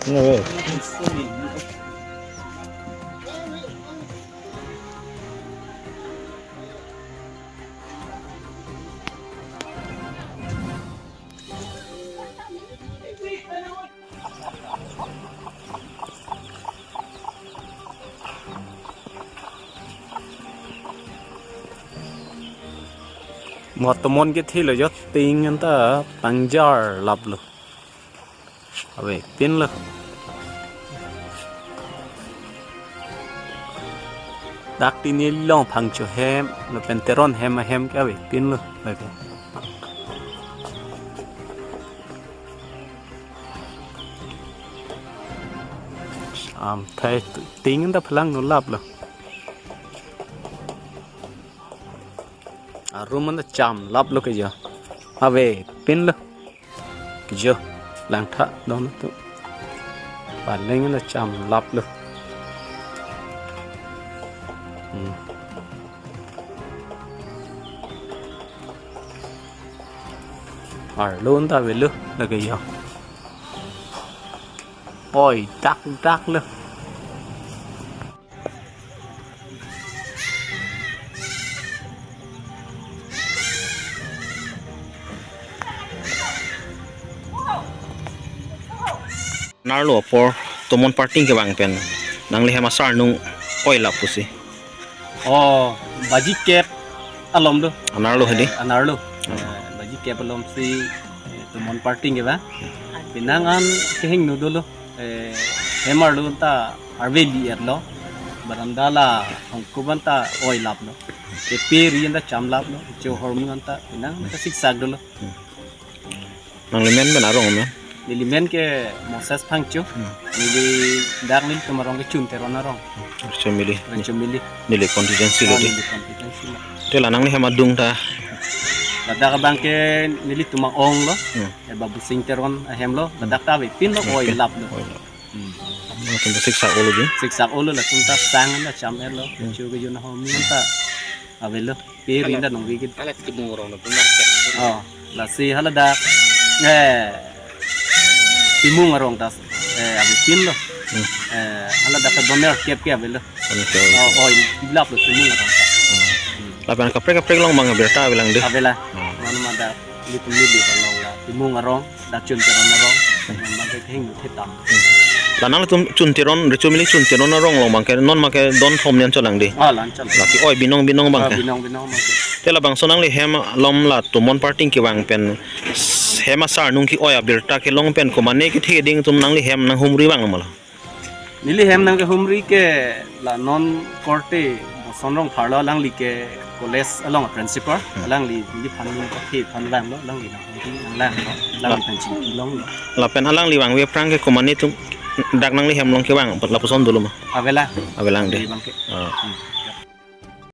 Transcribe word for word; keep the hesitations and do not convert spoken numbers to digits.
Ave. Mo tomon kethelo jo, ting anta pangjar laplo. Avepinlo. Dak tini long phangcho hem, lapen Teron hem ahem ke avepinlo. Lake. Am thai ting anta phelang no laplo. Arum anta cham laplo ke jo. Avepinlo. Jo, langtha don tu. Paleng la cham laplo. Hmm. Arlo anta avelo, lake jo. Oi, dak, daklo. Anerlo apor tomon parting kevang pen nangli hem asar nung oi lap pusi. Oh, baji kep alom do. Anerlo hedi? Eh, anerlo. Oh. Eh, baji kep alom si, eh, tomon parting kevang. Penang an kehingno dolo. Eh, hem arlo ta arve di-etlo. Baranda la hongkuban ta oi laplo. Kepi ri anta cham laplo. Cho hormu anta penang ta siksak dolo. Nangli men pen arong men? Neli men ke Moses Phangcho. Hmm. Neli dak nelitum arong ke Chun Teron arong. Rechomili. Rechomili. Neli constituency lo. Ah, di. Neli constituency lo. Te la nangli hem adung ta? Ladak abang ke nelitum a-ong lo. Hmm. Eh, Babu Sing Teron ahem lo. Ladak ta avepinlo, hmm, oi laplo. Oi lap. Hmm. Latum ta siksak olo di? Siksak olo, latum ta sang anta cham-etlo. Hmm. Cho ke jun ahormu anta avelo. Pe ri anta nong vigit. Hala Timung arong na benar ke. Oh, lasi hala dak, eh, Timung arong ta, eh, avepinlo. Hmm. Eh, hala dak ta doner kep ke avelo. Doner kep. Oh, oi laplo Timung arong ta. Hmm. Lapen kaprek kaprek along abang birta avelang di? Avela. Hmm. Manu ma dak, nelitum neli along la Timung arong. Dak Chun Teron arong, hmm, yang bangke kehingno thetam. Hmm. La nangtum Chun Teron, Rechomili Chun Teron arong along bangke, non bangke don thom nian cholang di? Ah, la-an cholang. Lake oi binong binong bangke? Ah, binong binong bangke. Te labangso nangli hem alom la tomon parting kevang pen, s-, hem asar nung ke-oi abirta kelong pen, komane kethe ding atum nangli hem nanghumri vang ma la? Neli hem nangkehumri ke la non korte Boson Rongphar lo, alangli ke college along principal, hmm, alangli neliphan neli kethan vanglo, alangli nanghumri nanglanglo, alangli, la, pen chingki longlo. Lapen alangli vangve aphrang ke komane atum dak nangli hem along kevang, lapuson dolo ma? Avela. Avelang di. Neli bangke. Ah. Hmm.